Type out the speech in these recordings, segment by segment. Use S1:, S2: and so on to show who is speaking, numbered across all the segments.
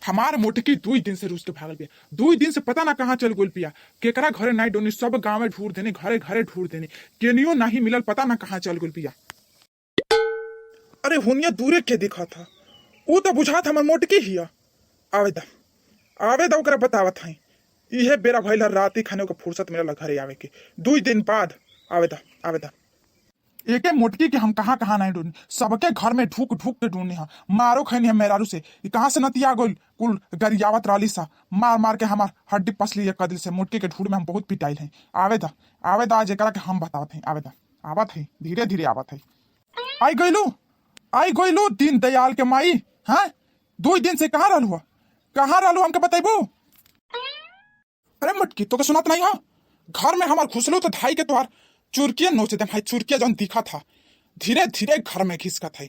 S1: हमार मोटकी 2 दिन से रूस के भागल पिया। 2 दिन से पता ना कहाँ चल गोल पिया। केकरा घरे नहीं डोनी, सब गाँव में ढूंढ देनी, घरे घरे ढूंढ देनी, केनियो नहीं मिलल। पता ना कहाँ चल गोल पिया। अरे, हुनिया दूरे के दिखा था? वो तो बुझात हमर मोटकी हिया। आवे दा, आवे दा, ओकरा बतावत हई। इहे बेरा भइल ह, राती खाने के फुर्सत मिलल घरे आवे के 2 दिन बाद। आवे दा, आवे दा। एके मोटकी के हम कहाँ कहाँ नहीं ढूंढी। सबके घर में ढूक ढूक के ढूंढनी हा। मारो खैनी हम मेहरारू से। ई कहाँ से नतिया गोल? कुल गरियावत राली सा, मार मार के हमार हड्डी पसली एक दिल से। मोटकी के ढूंढ में हम बहुत पिटाइल हैं। आवे दा, आवे दा, आज एकरा के हम बतावत हैं। आवे दा, आवत है, धीरे धीरे आवत है। आई गइलू, आई गइलू दीन दयाल के माई। हाँ, 2 दिन से कहाँ रहलू हुआ? कहाँ रहलू, हमके बतैबू? अरे मटकी, तो सुनात नहीं हो? घर में हमार घुसलू तो धाई के तोहार चुरकिया नोच दे भाई। चुरकिया जौन दिखा था, धीरे धीरे घर में घिसका था।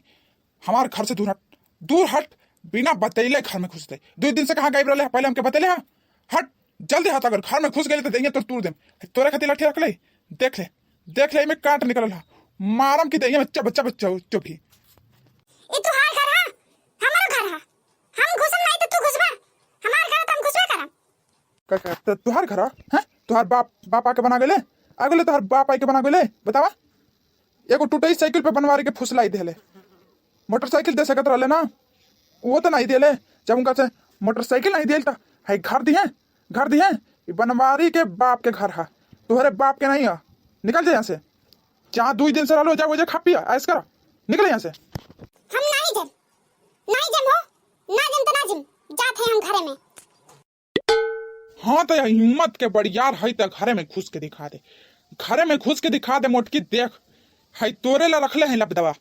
S1: हमार घर से दूर हट, दूर हट। बिना बतैले घर में घुस दे। 2 दिन से कहाँ गायब रहे, पहले हमके बतैले? हाँ, हट जल्दी हट। अगर घर में घुस गए तो देंगे तो तूर दे। तोरे खातिर लाठी रख ले। देख ले, देख ले, में काट निकल हा। मारम की देंगे में चब चब चुपी।
S2: ई तोहार घर हा, हमारो घर हा। हम घुसम नहीं तो तू घुसबा? हमार घर तो हम घुसबे करम।
S1: का का तो तुहार घर है? तुहार बाप बाप आके बना गेले? आ गेले तुहार बाप आके बना गेले? बतावा, एगो टूटई साइकिल पे बनवारी के फुसलाई देले। मोटरसाइकिल दे सकत रहले ना, वो तो नहीं देले। जब उनका से मोटरसाइकिल नहीं देल त है घर दिए, घर दिए। ई बनवारी के बाप के घर है, तुम्हारे बाप के नहीं है। निकल जा यहाँ से। जहाँ 2 दिन से रहो, जा वो खा पिया, ऐस करो, निकले यहाँ से।
S2: हम नहीं जम, नहीं जम हो। ना जम तो ना जम, जात है हम घरे में।
S1: हाँ, तो हिम्मत के बड़ियार है तो घरे में घुस के दिखा दे, घरे में घुस के दिखा दे। मोटकी, देख, है तोरे ला रखले है लबदवा।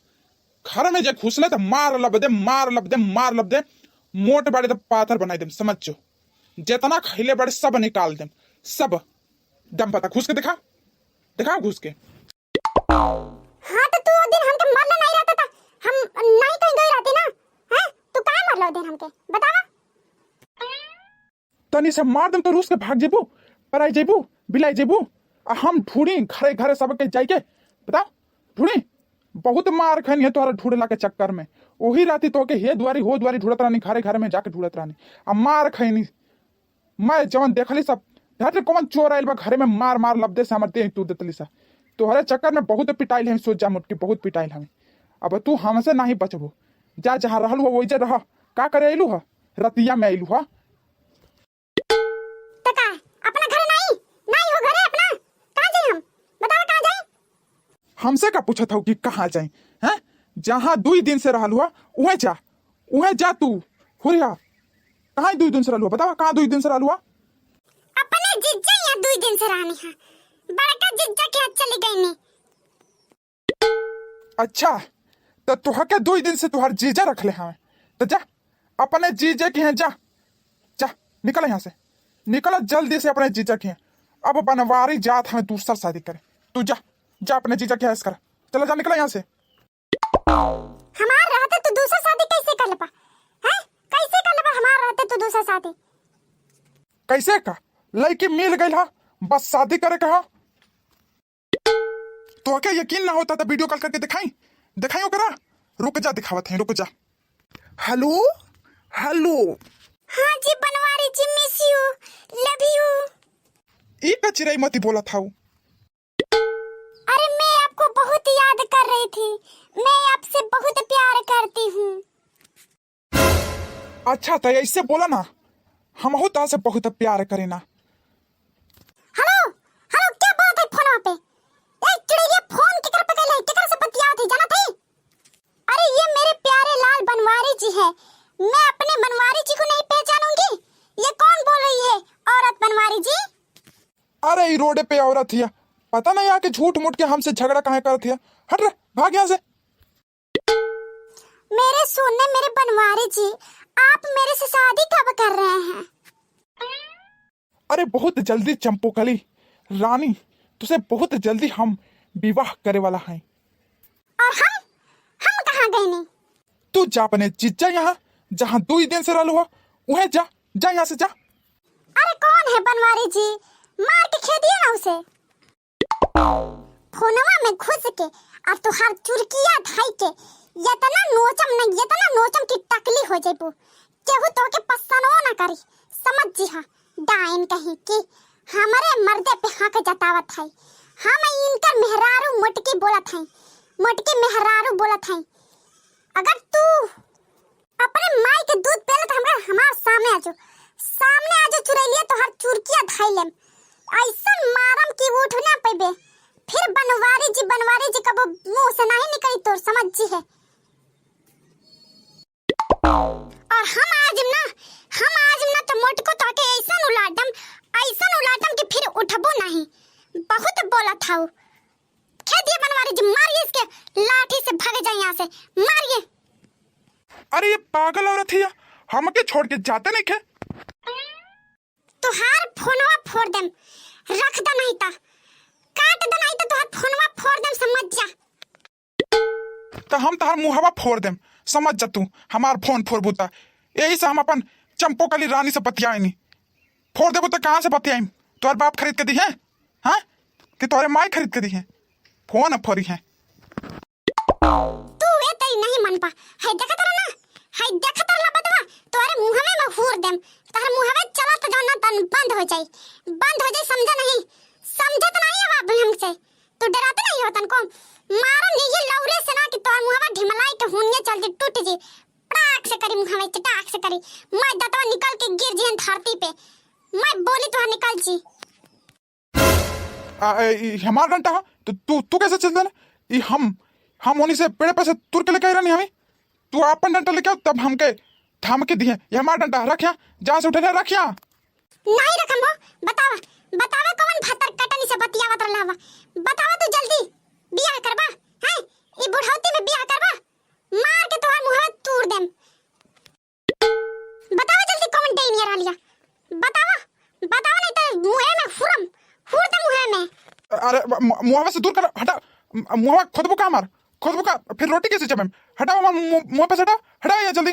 S1: घर में जे घुसले तो मार लब दे, मार लब दे, मार लब दे। मोट बड़े तो पाथर बनाई दे, समझ जो। जितना खैले बड़े सब निकाल दे सब। दम पता, घुस के दिखा, दिखा घुस के।
S2: हाँ, तो तू वो दिन हमके मरना नहीं रहता था, हम नहीं कहीं गई रहती ना हैं? तू कहाँ मरलो दिन, हमके बतावा।
S1: तनी से मार दम तो रूस के भाग जेबू, पराई जेबू, बिलाई जेबू, आ हम ढूंढी घरे घरे सबके जाइके? बताओ, ढूंढी? बहुत मार खनी है तोहरा ढूंढला के चक्कर में। वही राती तो के हे दुआरी हो दुआरी ढूंढत रहनी, घरे घरे में जाके ढूंढत रहनी, आ मार खैनी। मैं जवन देखली सब हट, कौन चोर आइल बा घरे में? मार मार लबदे से हमर देह तू देतली सा। तोहरे चक्कर में बहुत पिटाइल है, सोच जा मुटकी, बहुत पिटाइल हमें। अब तू हमसे नहीं बचबो। जा, जहाँ रहलू हो वही रह। का करे अइलू ह रतिया में अइलू ह?
S2: तो का अपना घर नहीं नहीं हो घरे अपना? कहाँ जाए हम, बतावा, कहाँ जाए?
S1: हमसे का पूछत हो कि कहाँ जाए हैं? जहाँ 2 दिन से रहल हुआ, उहें जा, उहें जा। तू हुरिया, कहाँ 2 दिन से रहल हुआ? बतावा, कहाँ 2 दिन से रहल हुआ?
S2: अपने जिज्जा यहाँ 2 दिन से रहनी है, बड़का जिज्जा के हाथ चली गई नी।
S1: अच्छा, तो तुह के 2 दिन से तुहार जीजा रख ले हमें? तो जा, अपने जीजे के हैं जा, जा, निकल यहाँ से, निकल जल्दी से अपने जीजा के हैं। अब बनवारी जात हमें दूसरा शादी करे। तू जा, जा, अपने जीजा के यहाँ कर, चला जा, निकल यहाँ से।
S2: हमार रहते तो दूसरा शादी कैसे कर लेपा हैं? कैसे कर लेपा हमार रहते तो दूसरा शादी?
S1: कैसे का? लड़की मिल गई हा, बस शादी करे के हा। तो क्या यकीन ना होता तो वीडियो कॉल करके दिखाई, दिखाई ओकरा। रुक जा, दिखावत है, रुक जा। Hello, hello.
S2: हाँ जी बनवारी जी, मिस you, love you.
S1: ई का चिराई मती बोला था?
S2: अरे, मैं आपको बहुत याद कर रही थी। मैं आपसे बहुत प्यार करती हूँ।
S1: अच्छा, तो ऐसे बोला ना, हम हो से बहुत प्यार करे ना।
S2: हेलो, हेलो, क्या बात है फोन पे? ए चिड़िया, फोन केकर पे कैले? केकर से बतियावत है, जानत है? अरे, ये मेरे प्यारे लाल बनवारी जी है। मैं अपने बनवारी जी को नहीं पहचानूंगी? ये कौन बोल रही है औरत, बनवारी जी?
S1: अरे, ई रोड पे औरत हिया। पता नहीं आके झूठ मूठ के हमसे झगड़ा काहे करत हिया। हट रे, भाग यहाँ से।
S2: मेरे सोने, मेरे बनवारी जी, आप मेरे से शादी कब कर रहे हैं?
S1: अरे, बहुत जल्दी चंपोकली रानी, तुझे बहुत जल्दी हम विवाह करे वाला हैं।
S2: और हम कहाँ गए नहीं?
S1: तू जा अपने जीजा यहाँ, जहाँ 2 दिन से रहलू हो, उहें जा, जा यहाँ से जा।
S2: अरे, कौन है बनवारी जी? मार के खेदिए ना उसे। फोनवा में घुस के अब तुहार चुरकिया धाई के यतना नोचम न, यतना नोचम की टकली हो जाइबू। केहू तो के पसनो करी, समझ जी। हाँ, डाइन कहीं कि हमारे मर्दे पे हक जतावत है। हम इनकर मेहरारू मोटकी बोलत है, मोटकी मेहरारू बोलत है। अगर तू अपने माई के दूध पियला तो हमरा हमार सामने आजो, सामने आजो चुरैलिया, तो हर चुरकिया धाई लेम, ऐसन मारम कि उठ ना पेबे। फिर बनवारी जी बनवारी जी कबो मुंह से नहीं निकली तोर, समझ जी है। और हम आज ना, हम आज ना तो मोटको तो के ऐसन उलाटम, ऐसन उलाटम कि फिर उठबो नहीं। बहुत बोला था वो। खेदिए बनवारी जी, मारिए इसके लाठी से, भाग जाए यहाँ से, मारिए।
S1: अरे ये पागल औरत है, हमके छोड़ के जाते नहीं खे।
S2: तुहार फोनवा फोड़ देम, रख दे नहीं ता काट दे, नहीं ता तुहार फोनवा फोड़ देम, समझ जा।
S1: तो हम तहार मुहवा फोड़ देम, समझ जा तू हमार फोन फोड़बू ता। यही से हम अपन चंपो कली रानी से बतियाइनी। फोड़ देबू तो कहाँ से बतियाइम? तोहर बाप खरीद के दी है? हाँ, कि तोहरे माई खरीद के दी है? फोन फोड़ी है।
S2: तू ए तई नहीं मन पा है, देखत रह ना, है देखत रह बतवा, तोहरे मुहवे में फोड़ देम, तोहर मुहवे चला तो जाओ ना तन बंद हो जाई, बंद हो जाई, समझा नहीं, समझत नहीं अब अब हमसे तू डराते नहीं हो तनको। मारम यही लौरे से ना कि तोहर मुहवा ढिमलाई के हुनिये चल जी टूट जी, पटाक से करी मुहवे चटाक से करी, मैं दतवा निकल के गिर जी धरती पे, मैं बोली तोहर निकल जी।
S1: हमार डंडा हा तो तू तू कैसे चल देना? ई हम उन्हीं से पेड़ पर से तुर के लेके आई रहनी हमें। तू अपन डंडा लेके आओ तब हमके थाम के दिए। ये हमार डंडा रख यहाँ, जहाँ से उठे रख यहाँ।
S2: नहीं रखम हो, बतावा बतावा कौन भतर कटनी से बतियावत रहला, बतावा तू जल्दी। बियाह करबा हैं ई बुढ़ौती में बियाह करबा? मार के तोहार मुंह तोड़ देम। बतावा जल्दी कौन डेनियर रहलिया, बतावा बतावा, नहीं तो मुंह में हुरम हुर दे मुंह में।
S1: अरे मुहवा से दूर कर, हटा मुहवा, खुदबू का मार, खुदबू का, फिर रोटी कैसे चबाएम? हटाओ हमार मुंह पे से, हटाओ, हटाओ ये जल्दी।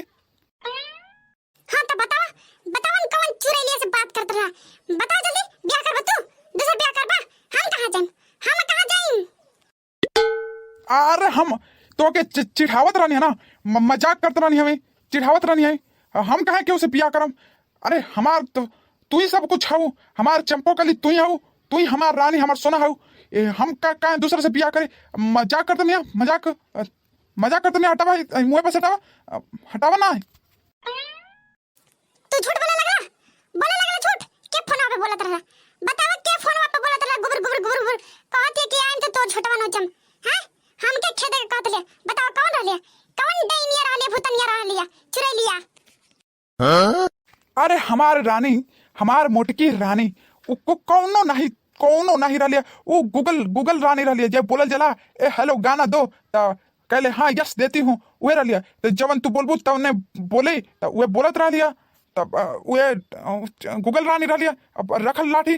S2: हाँ तो बतावा बतावा कौन चुड़ैलिया से बात करत रहा, बताओ जल्दी। बियाह करबा तू? दूसरा बियाह करबा? हम कहाँ जाइम, हम कहाँ जाइम?
S1: अरे हम तो के चिढ़ावत रहनी है ना, मजाक करत रहनी हमें, चिढ़ावत रहनी है। हम कहे के उसे बियाह करम? अरे हमार तो तू ही सब कुछ हऊ, हमार चंपो कली तू ही हऊ, तू ही हमार रानी, हमार सोना हऊ। ए, हम का का दूसरे से बियाह करे? मजाक करते नहीं, मजाक मजाक करते नहीं। हटावा मुँह पे से, हटावा, हटावा ना।
S2: तू झूठ बोले लगला, बोले लगला झूठ। के फोन पे बोलत रहा बतावा, के फोन पे बोलत रहा? गुबर गुबर गुबर गुबर कहत है कि आइम तो तोर झूठवा नोचम। हां हमके खेदे के कहत ले, बतावा कौन रहले, कौन डाइनिया रहले, भूतनिया रहलिया, चुड़ैलिया?
S1: अरे हमार रानी, हमार मोटकी रानी, उको कौनो नहीं, कौनो नहीं रहलिया। वो गूगल गूगल रानी रहलिया, जब बोलल जला ए हेलो गाना दो त कहले हाँ यस देती हूँ, उहे रहलिया। तो जवन तू बोलबू तवने बोले, त उहे बोलत रहलिया, तब उहे गूगल रानी रहलिया। अब रखल लाठी,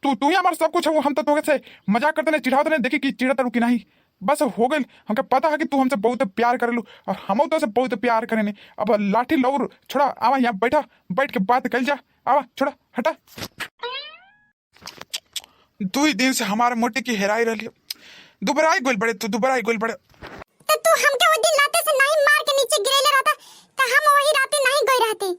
S1: तू तू ही हमार सब कुछ हो। हम तो तोके से मजाक करते नहीं, चिढ़ावत नहीं, देखी कि चिढ़त कि नहीं, बस हो गई। हमके पता है कि तू हमसे बहुत प्यार करेलू और हम तो से बहुत प्यार करेनी। अब लाठी लौर छोड़ा, आवा यहाँ बैठा, बैठ के बात कल जा, आवा छोड़ा हटा। 2 दिन से हमारे मोटी की हेराई रही, दुबराई गोल बड़े, तू दुबराई गोल बड़े।
S2: तो तू हमके वो दिन लाते से नहीं मार के नीचे गिरेले रहता तो हम वही राते नहीं गई रहती।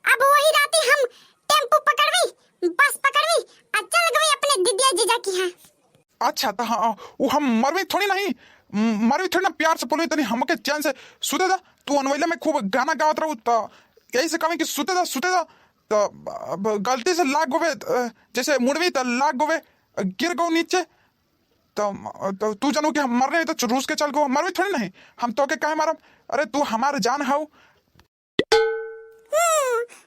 S2: अब वही राते हम टेम्पू पकड़वी, बस पकड़वी और चल गई अपने दीदिया जीजा की यहाँ।
S1: अच्छा तो हाँ, वो हम मरवी थोड़ी नहीं, मरवी थोड़ी ना, प्यार से बोलवी तनी हमके चैन से सुते दा। तू अनवैले में खूब गाना गावत रहू तो यही से कमी कि सुते दा, सुते दा। तो अब गलती से लाग गोवे, जैसे मुड़वी तो लाग गोवे, गिर गो नीचे। तो तू जानू कि हम मरने तो रूस के चल गो, मरवी थोड़ी नहीं, हम तो के काहे मारम? अरे तू हमार जान हऊ।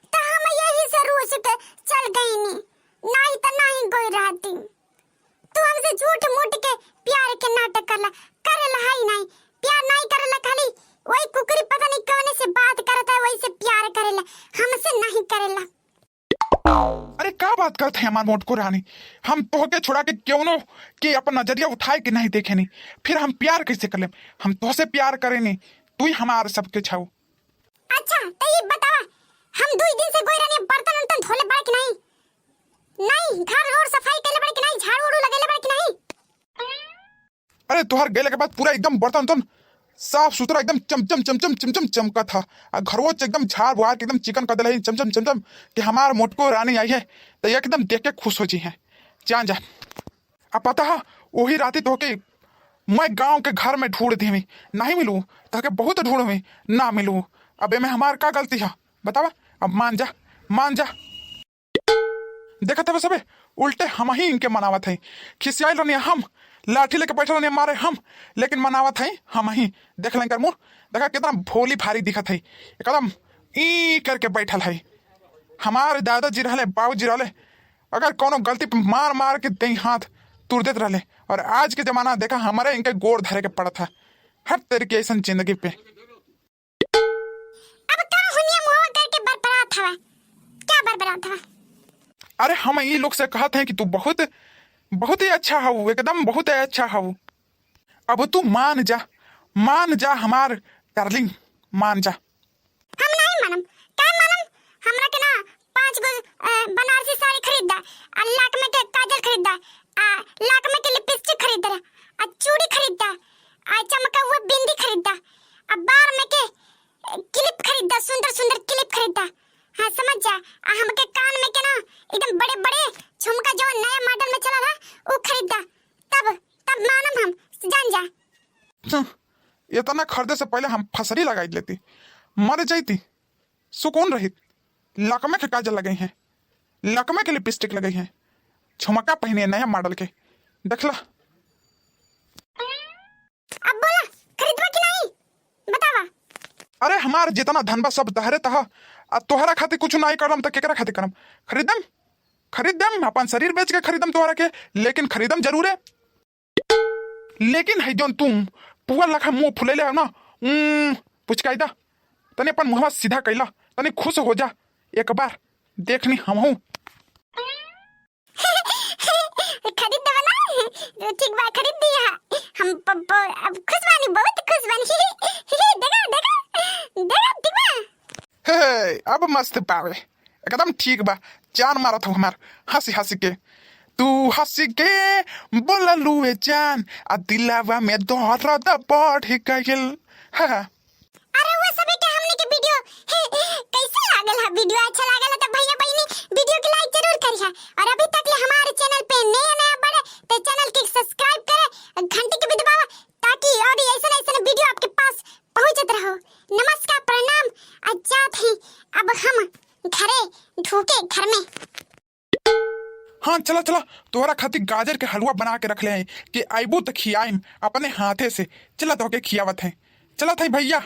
S2: तो हम यही से रूस के चल गई नी, नहीं तो नहीं गई रहती। तू हमसे झूठ मूठ के प्यार के नाटक करला, करेला है नहीं, प्यार नहीं करेला, खाली वही कुकरी पता नहीं कौन से बात करता है वही से प्यार करेला, हमसे नहीं करेला।
S1: अरे का बात करते हैं हमार मोट को रानी, हम तोहके छोड़ा के क्यों नो कि अपन नजरिया उठाए के नहीं देखे नहीं, फिर हम प्यार कैसे कर लेम? हम तोहसे प्यार करे नहीं, तू ही हमार सबके छाऊ।
S2: अच्छा तो ये बतावा, हम 2 दिन से गोई रानी बर्तन उर्तन धोले बड़ कि नहीं, नहीं घर और सफाई करले बड़ कि नहीं, झाड़ू उड़ू लगेले बड़ कि नहीं?
S1: अरे तोहर गेले के बाद पूरा एकदम बर्तन उर्तन साफ सुथरा एकदम चमचम चमचम चमचम चमका था। आ घरवो च एकदम झाड़ बुहार के एकदम चिकन कर दिल है चमचम चमचम कि हमार मोटको रानी आई है तो एकदम देख के खुश हो जी है। जान जा। अब पता है वही राती तो के मैं गांव के घर में ढूंढ दी नहीं मिलूँ ताकि बहुत ढूंढ ना मिलूँ। अब एमे हमार का गलती है बतावा? अब मान जा, मान जा। देखा तब सबे उल्टे हम ही इनके मनावत हैं। खिसियाल रहनी हम, लाठी लेके बैठल रहनी मारे हम, लेकिन मनावत हैं हम ही। देख लें कर मुँह देखा कितना भोली भारी दिखत है, एकदम ई करके बैठल है। हमारे दादाजी रहले बाबूजी रहले अगर कोनो गलती पे मार मार के दे हाथ तुर देत रहले, और आज के जमाना देखा हमारे इनके गोड़ धरे के पड़त है हर तरीके ऐसा जिंदगी पे।
S2: अब का हुनिया मुहवा करके बरबरात हवा, क्या बरबरात हवा?
S1: अरे हम ये लोग से कहते हैं कि तू बहुत बहुत ही अच्छा हऊ, एकदम बहुत ही अच्छा हऊ। अब तू मान जा, मान जा हमार डार्लिंग, मान जा।
S2: हम नहीं मानम। का मानम? हमरा के ना 5 गो बनारसी साड़ी खरीद दा, आ लाख में के काजल खरीद दा, आ लाख में के लिपस्टिक खरीद दा, आ चूड़ी खरीद दा, आ चमका हुआ बिंदी खरीद दा, आ बार में के क्लिप खरीद दा, सुंदर सुंदर क्लिप खरीद दा। हाँ समझ जा। आ हमके कान में के ना एकदम बड़े बड़े झुमका जो नया मॉडल में चला था वो खरीद दा, तब तब मानम हम। जान जा।
S1: इतना खरीदे से पहले हम फसरी लगाई लेती, मर जाती, सुकून रहित। लकमे के काजल लगे हैं, लकमे के लिपस्टिक लगे हैं, झुमका पहने नया मॉडल के, देखला।
S2: अब बोला खरीदवा कि नहीं बतावा?
S1: अरे हमार जितना धन बा सब तहरे तह, आ तोहरा खातिर कुछ नहीं करम त केकरा खातिर करम? खरीदम, खरीदम अपन शरीर बेच के खरीदम तोहरा के, लेकिन खरीदम जरूर है। लेकिन है जोन तुम पुआ लखा मुंह फुलैले हो ना, पुचकाई दा तने अपन मुहवा सीधा कैला, तने खुश हो जा एक बार देखनी हम हूँ।
S2: खरीद देवा ना, ठीक बा खरीद दिया हम। अब खुश बानी, बहुत खुश बानी। देखा देखा देखा ठीक बा।
S1: हे अब मस्त पावे एकदम ठीक बा। जान मारत हो हमार हंसी हंसी के, तू हंसी के बोललू जान, आ दिलावा में दर्द बढ़ गइल। हाँ।
S2: अरे वो सभी के हमने के वीडियो कैसे लागल है? वीडियो अच्छा लागल है तो भैया बहनी वीडियो के लाइक जरूर करिहा, और अभी तक ले हमारे चैनल पे नया नया बढ़े तो चैनल के सब्सक्राइब करे, घंटी के भी दबावा ताकि और ऐसा ऐसा वीडियो आपके पास पहुंचत रहो। नमस्कार, प्रणाम। आज जात ही अब हम घरे ढूके घर में।
S1: हाँ चला चला, तोहरा खातिर गाजर के हलवा बना के रख ले हैं कि आइबू तो खियाइम अपने हाथे से। चला तो के खियावत है। चला था भैया।